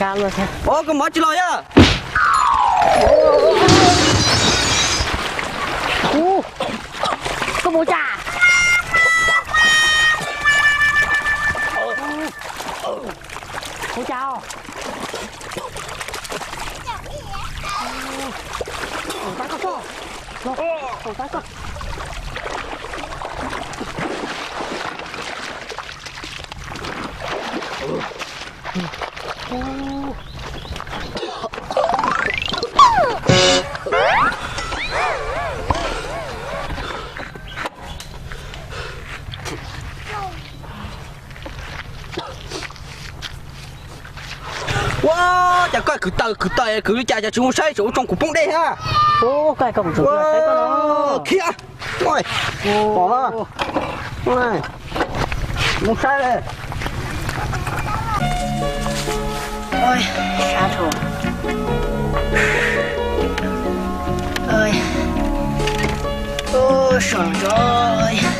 Kab luaj thiab. Ov, koj mus tsis los yog? Ub, koj mus cas? Mus cas os? Mus tas koj tso. Mus tas koj. Ua cas koj kwv taws kwv taws kwv li cas, cas tsis mus saib, tseem ua tsoom kuv poob dej thiab. Khiav. Pom, mus saib. Sab dhau. Ua, sab dhau.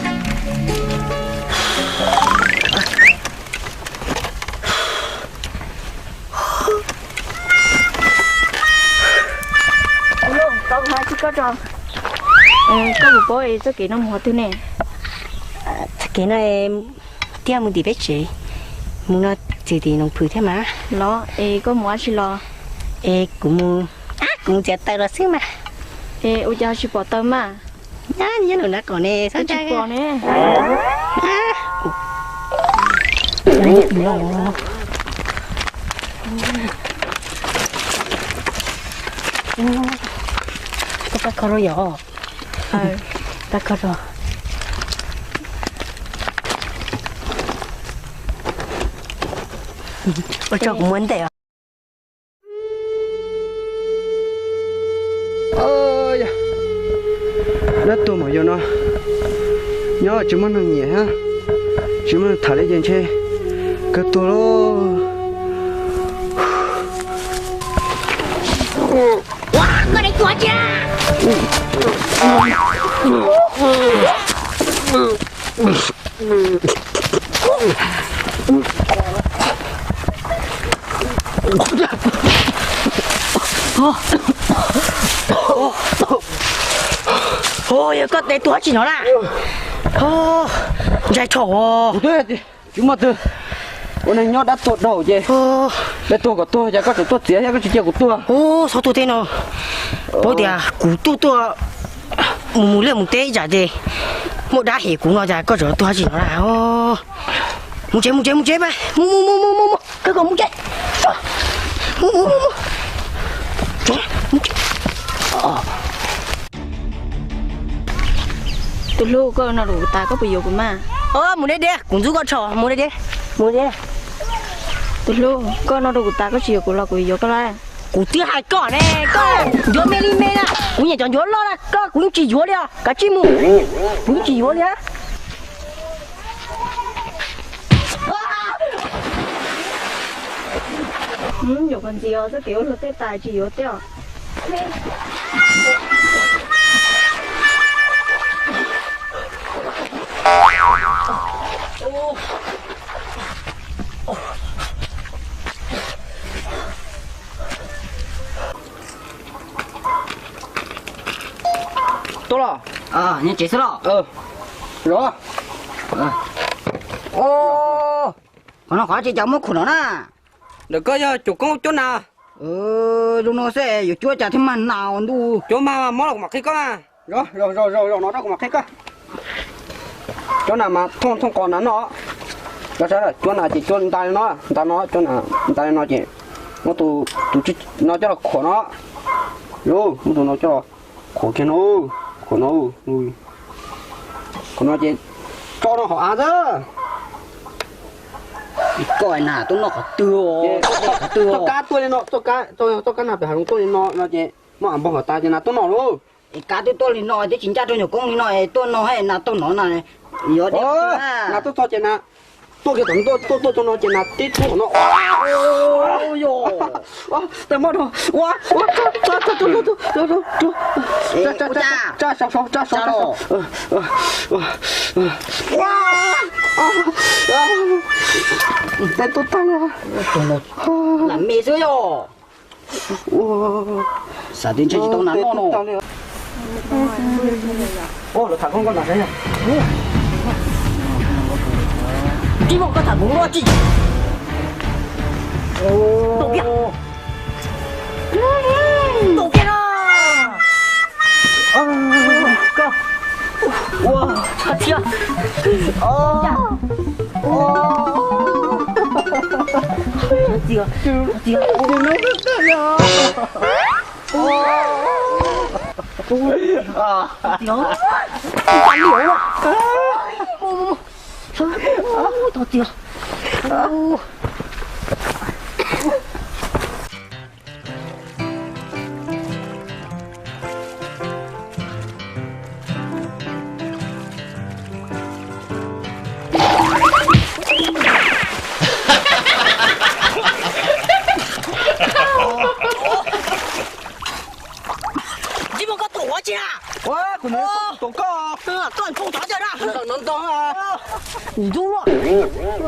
Tus hlub, tau kuv hais tseg koj tso. Koj puas paub txoj kev no mus qhov twg ne? Txoj kev no tiag mus tim peb tsev, mus no txij tim Noov Phwm thiab mas. Los es koj mus dab tsi los? Es kuv mus, kuv mus txiav taws los xwb mas. Es ua cas ho tsis pom taws mas? Nyob lub nrab qaum ne, tsis pom ne. Koj pab kho rau yom? Pab kho rau. Ua tso kuv muab ntes os. Dab tuag mas yog no, nyob tsis muaj neeg nyiam thiab, tsis muaj neeg tham li ces ntshe kawg tuag lauj. Yog koj tes tuag dab tsi no na? Ntshai tshaj os. Tsis muaj twg, ua neeg nyob dab tuag dhau ces, dab tuag kom tuag ces koj tseem tuaj txiav thiab koj tsis cia kuv tuag. Xyov tuag teb no, paub tias kuv tuaj tuaj mus mus liaj mus teb ib tsam ces muaj dab hem kuv no cas koj tseem tuag dab tsi no na. Mus tsev mus tsev mus tsev, mus mus mus mus mus, kawg kom mus tsev. Mus mus mus mus. Tus hlub, koj no rau kuv tas koj puas yuav kuv mas? Mus deb deb, kuv ntxub koj tso, mus deb deb, mus deb. Tus hlub, koj no rau kuv tas koj tsis yuav kuv los kuv yuav koj lawm. Kuv twb hais koj ne, koj yuav me li me na, kuv nyiam cov ncuav loj na, koj kuv yeej tsis yuav li os, kav tsij mus, kuv yeej tsis yuav li. Yuav qhov ntxiv os, txoj kev ua luag tej tas tsis yuav tej os. Tuaj los? Nyob tsev xwb los? Los. Qhov no qhov tsis cas muab khuam no na. Ntawm koj yog cuab koob cuab nas? Zoo no xwb yuav cuab cas thiaj mag nas ntuj. Cuab mag mob los kuv mam qhia koj. Zaum no rau kuv mam qhia koj. Cuab nas mas thooj thooj qos nas noj. Cuab nas ces cuab nta li no, nta no, cuab nas nta li no ces muab tus no coj los khuam no. Muab tus no coj los khuam kiag no, khuam no, khuam no ces tso rau hauv av xwb. Koj na tuaj noj qhov twg, txoj kab tuaj li no, txoj kab nas pem hav zoov tuaj li no no ces muab av npog hauv tas ces nas tuaj noj lauj. Es kab twb tuaj li no twb tsis ncaj rau nyuam koob li no es tuaj no nas taug no na. Yuav nas tuaj txog ces nas Tuaj kiag tom no, tuaj tuaj tom no ces nas tib tug no. Ua, ua, tag mab rau. Ua, ua, tsa, tsa, tsa, tsa, tsa, tsa, tsa, tsa, tsa, tsa, tsa, tsa, tsa, tsa, tsa, tsa. Ua, ua, ua. Tes tuaj tag li. Nas me xwb yog. Ua, xav tias ntshe tsis tau nas noj no. Ua, lawv tham koj koj nas saib yog. Tib muaj koj tham kuv luaj tsis. Tus kiag. Tus kiag no. Koj. Ua, txhob txia. Ua. Ua. Txhob txia. Txhob txia. Ua. Txhob txia. Ua. Ua. Txhob txia. Ua. Tsis muaj koj tuaj ua tsi na? Ua, kuv nyob tuaj koj. Koj ntshoo cov cawg na. Ntog no ntog. Ntub luaj.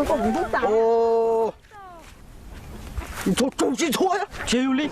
Koj ntub tas. Ntshoo tsaug tsis txhua, tsis yog li.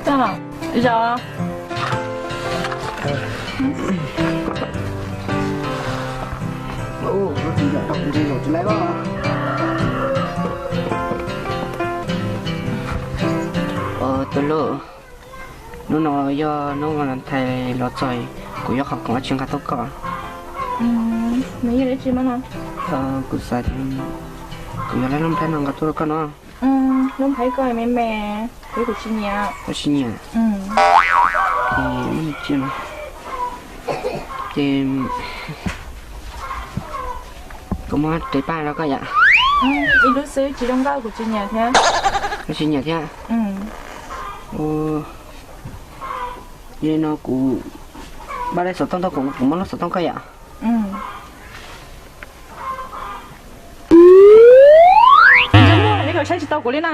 Tag, zaum. Tus hlub, hnub no yog hnub Valentine los txog, kuv yuav qhov khoom dab tsi nqa tuaj koj? Nws yog dab tsi mas no? Kuv xav tias kuv yuav lub nplhaib no nqa tuaj rau koj no. Lub nplhaib ko me me, kuv tsis nyiam. Koj tsis nyiam? Ces, ces kuv muab ris paj rau koj yom. Ib lub xwb tsis zoo nkauj kuv tsis nyiam thiab. Koj tsis nyiam thiab? Ua, yog li no kuv npaj lub xov tooj tuaj, kuv muab lub xov tooj koj yom. Neb kawm saib tsis tau kuv li na.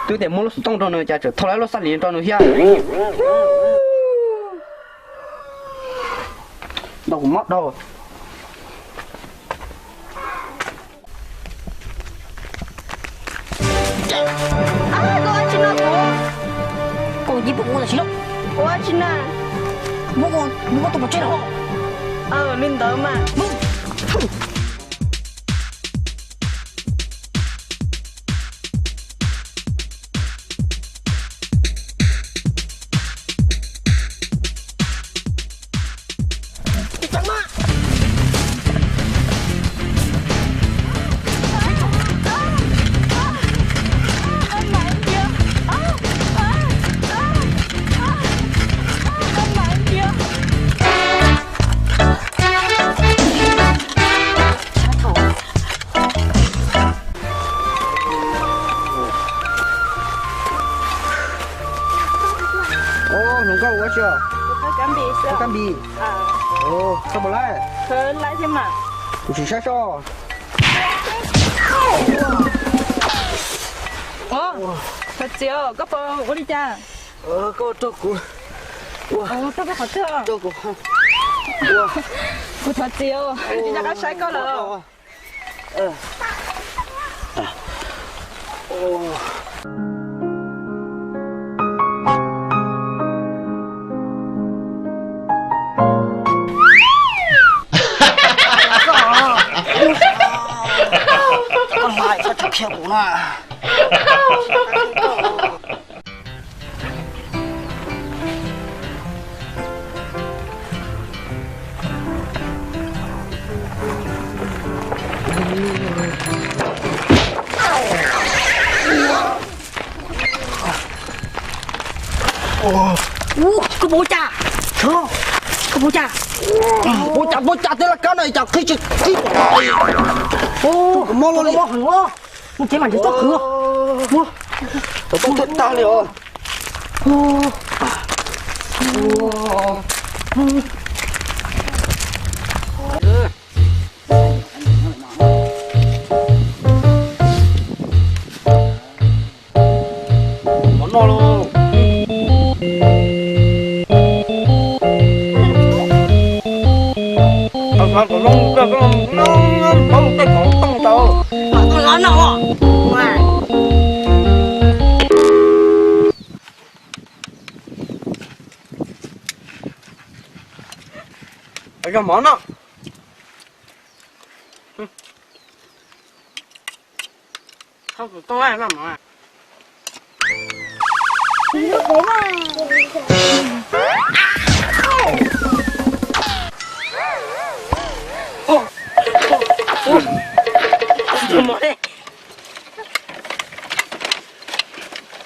Twb tias muab lub xov tooj rau nws cas tseem thau lawv lub xab lis rau nws thiab. Ntau kuv mob dhau. Koj cia li pub kuv tam sim no. Ua tsi na? Muab kuv, muab kuv tus pov tseg los. Aw, li ntawd mas. Hnub koj ua tsi? Kab npis. Koj puas laij? Kuv tsis saib soj. Thov txim, koj puas ua li cas? Koj raug kuv. Raug koj qhov twg? Kuv thov txim, tsis nco qab saib koj lawm. Koj hlais txhob tso khiav kuv na. Cas, koj puas cas? Puas cas, puas cas, tej laj kab no cas qhib tsis qhib. Ua, mob los li. Mus tsev mas nrhiav txoj qhwv. Ua, tau tag li os. Mov noj lauj. Tau xav kom zoo kawg, koj paub tej khoom tooj tau. Mam tau los noj. Yog mov no. Thauj tus toj noj mov.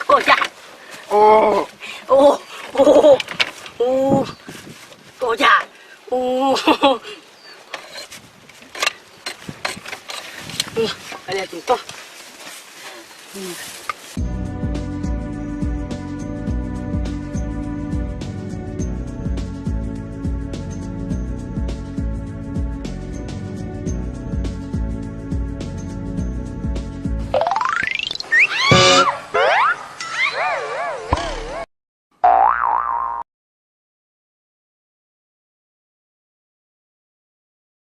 Koj cas? Koj cas? Tus toj.